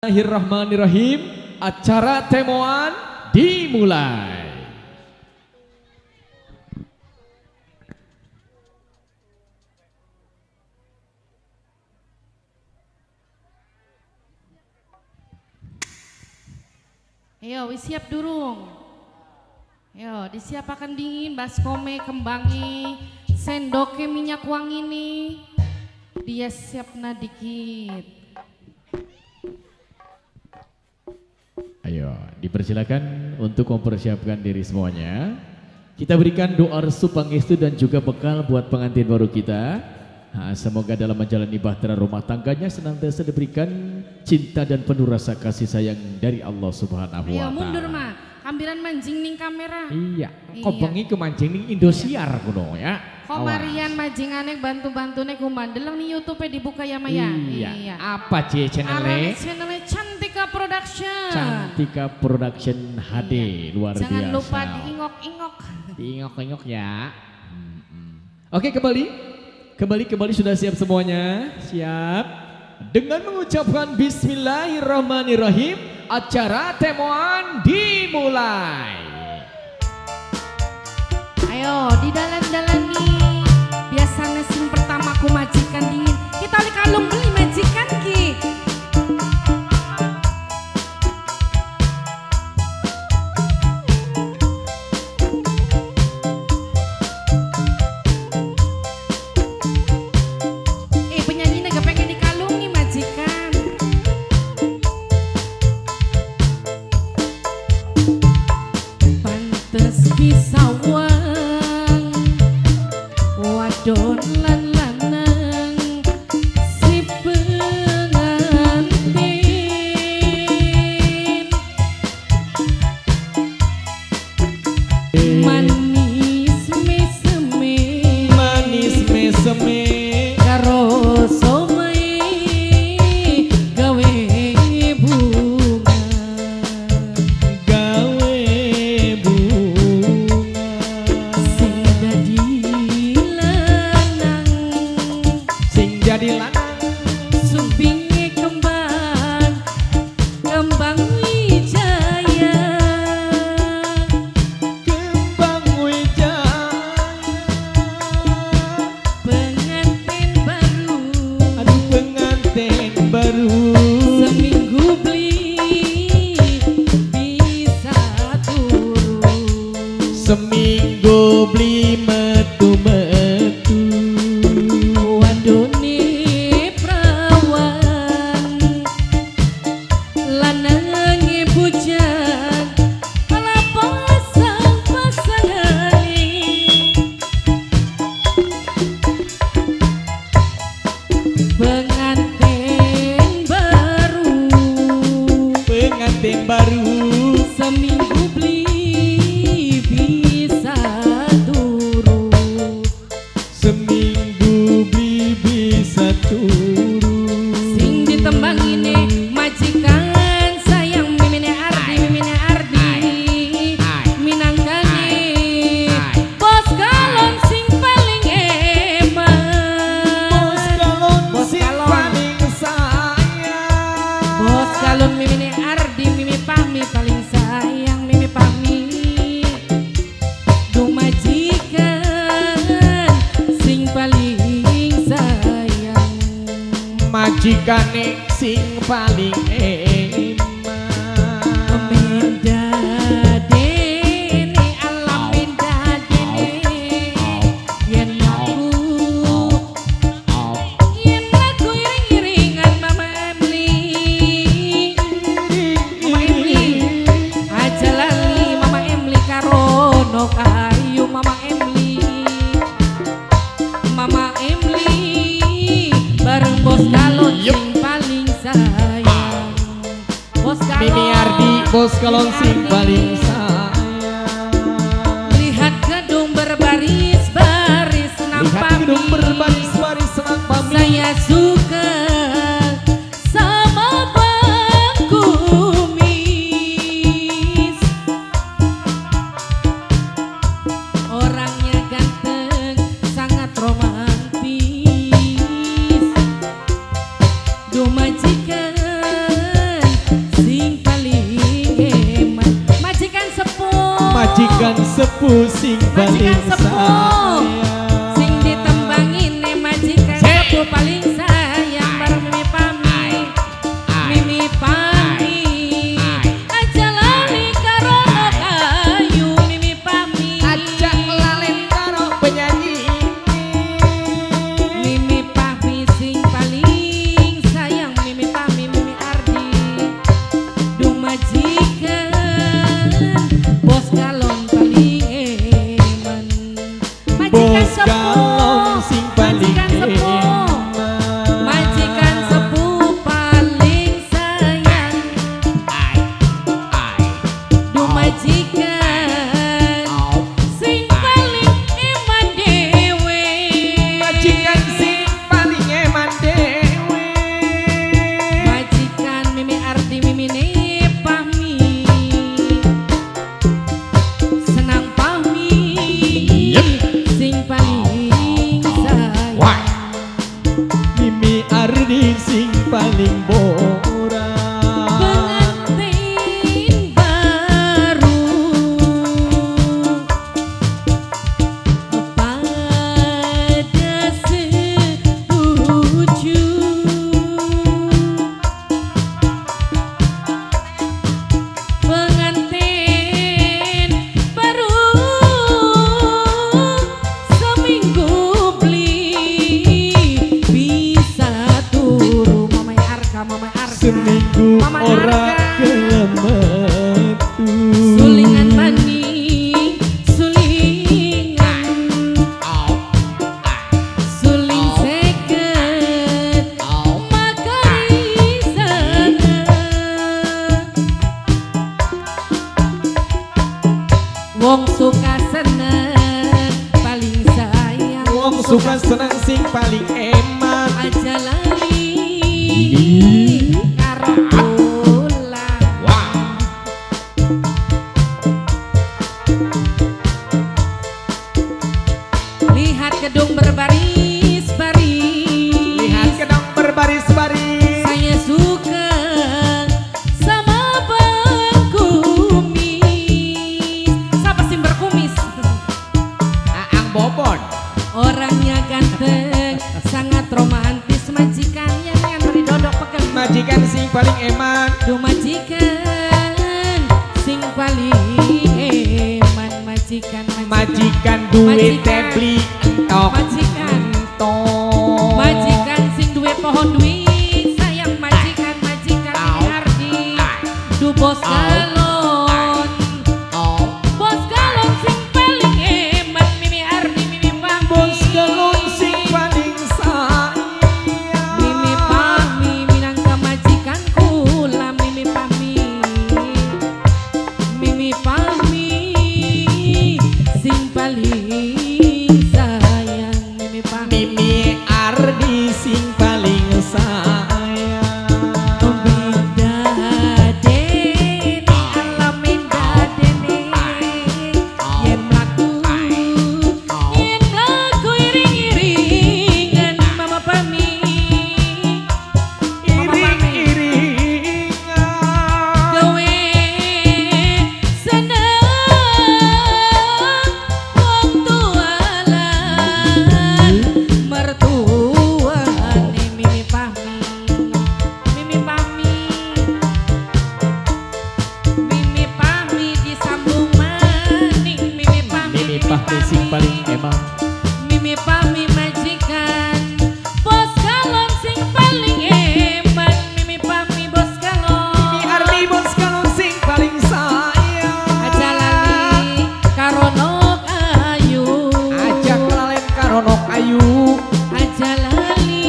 Bismillahirrahmanirrahim. Acara temoan dimulai. Ayo, wis siap durung. Ayo, disiapakan dingin baskome kembangi, sendoke minyak wangi nih. Dia siapna dikit. Ayo, dipersilakan untuk mempersiapkan diri semuanya. Kita berikan doa restu pangestu dan juga bekal buat pengantin baru kita. Nah, semoga dalam menjalani bahtera rumah tangganya senantiasa diberikan cinta dan penuh rasa kasih sayang dari Allah Subhanahu wa Ayo mundur Ta'ala. mah, kambiran manjing ning kamera. Iya, Iya. kok bengi kemancing ning Indosiar kuno ya. Komarian majingane bantu-bantune kumandeleng nih YouTube dibuka ya Maya. Iya. Apa cie Arane channelnya? channelnya Cantika Production. Cantika Production HD luar Jangan biasa. lupa diingok-ingok. Diingok-ingok ya. Oke, kembali. Kembali sudah siap semuanya? Siap. Dengan mengucapkan bismillahirrahmanirrahim, acara temoan dimulai. Ayo di dalan-dalan nih. Biasanya sing pertama ku majikan dingin. Kita li kalung beli majikan ki. Penyanyi gak pengen dikalung nih majikan. Pantes kisawang wadon lan lanang si pengantin manis meseme Manis meseme karo somai gawe bunga gawe bunga sing dadi lanang sing jadi lanang sumpinge kembang kembang wijaya kembang wijaya pengantin baru aduh pengantin baru seminggu beli bisa turu seminggu beli metu-metu wadone prawan lanange bujang ala pasang-pasangane pengantin baru pengantin baru seminggu beli bisa turu seminggu beli bisa turu sing ditembangine majikan sayang mimine Ardi mimine Ardi minangkane bos galon sing paling eman bos galon Bos sing galon. paling sayang bos galon mimine Ardi mimi Pahmi paling sayang mimi Pahmi du majikan sing paling sayang majikane sing paling eman Mendadene alam mendadene yen aku iring-iringan Mama Emily Mama Emily aja lali Mama Emily karono kayu Mama Emily Mama Emily bareng bos galon Yup. sing paling sayang bos galon Mimi Ardi bos galon sing paling sayang lihat gedung berbaris-baris lihat nampak gedung berbaris-baris senang pamit saya suka sama Bang Kumis orangnya ganteng sangat romantis duh majikan Majikan sepuh sing paling sayang. Sing ditembangin majikan sepuh paling sayang. Bareng Mimi Pami, Mimi Pami, aja lali karo kayu. Mimi Pami, aja lali karo penyanyi. Mimi Pami sing paling sayang. Mimi Pami, Mimi Ardi, duh majikan bos galon paling eman. Majikan sepuh, sing paling majikan sepuh, majikan sepuh paling sayang. Duh majikan sing paling eman dewe. Majikan sing paling eman dewe. Majikan Mimi Ardi, Mimi Pahmi, senang Pahmi, sing paling sayang. Mimi Ardi sing paling borak. Pengantin baru pada setuju. Pengantin baru seminggu beli bisa turu. Mamai Arka, Mamai Arka, Seminggu Mama ora Arka. gelem metu. Sulingan maning, sulingan, suling seket, makai sana. Wong suka seneng paling sayang. Wong suka seneng sing paling eman. Aja lali karo kula. Lihat gedung berbaris-baris. Lihat gedung berbaris-baris. Saya suka sama berkumis. Siapa sih berkumis? Aang Bobon. Orangnya ganteng, sangat romantis. Majikannya yang beri dodok pegel. Majikan sing paling eman. Duh majikan sing paling eman. Majikan, majikan, Majikan duit Majikan. beli entok. Majikan. Entok. Majikan sing duwe pohon duit sayang. Majikan, majikan Mimi Ardi, duh bos galon, bos galon sing paling eman. Mimi Ardi, Mimi Pahmi, Bos galon sing paling sayang. Mimi Pahmi minangka majikan kula. Mimi Pahmi, Mimi Pahmi sing paling sayang. Mimi Pahmi, Mimi Ardi sing paling sayang. Bidadene alamin dadene, yen mlaku, yen mlaku iring-iringan. Mama Pahmi, Mama Pahmi. Iring-iringan. Gawe seneng wong tua lan mertuane. Mimi Pahmi, Mimi Pahmi, Mimi Pahmi disambung maning. Mimi Pahmi, Mimi Pahmi sing paling eman. Mimi Pahmi majikan bos galon sing paling eman. Mimi Pahmi bos galon. Mimi Ardi bos galon sing paling sayang. Aja lali karo nok ayu. Aja kelalen karo nok ayu. Aja lali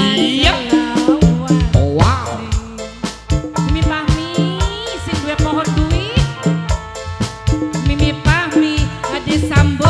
Iya. masalah. Wow. Mimi Pahmi sing duwe pohon duit. Mimi Pahmi disambung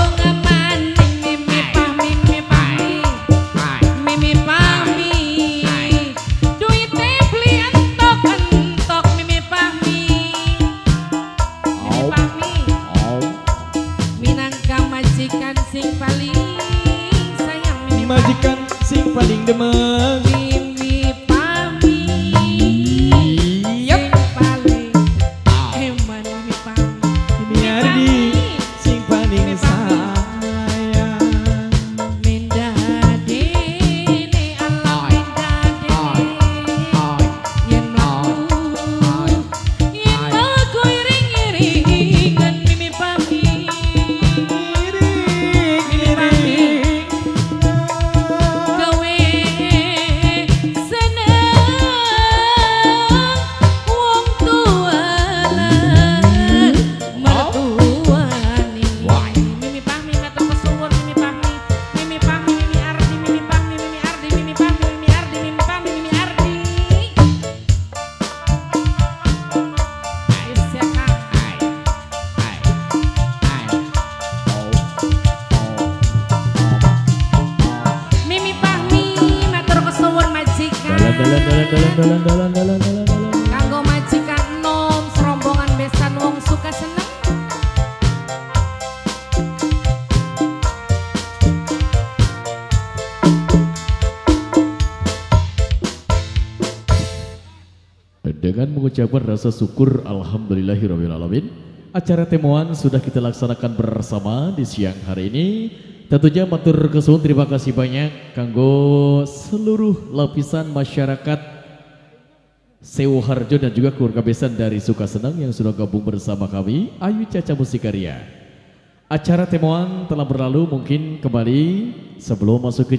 la la la la. Kanggo majikan nom serombongan besan wong suka seneng. Dengan mengucapkan rasa syukur alhamdulillahirabbil alamin, acara temuan sudah kita laksanakan bersama di siang hari ini. Tentunya matur kesuwun, terima kasih banyak kanggo seluruh lapisan masyarakat Sewoharjo dan juga keluarga besan dari Sukasenang yang sudah gabung bersama kami, Ayu Caca Musikaria. Acara temuan telah berlalu, mungkin kembali sebelum masuk ke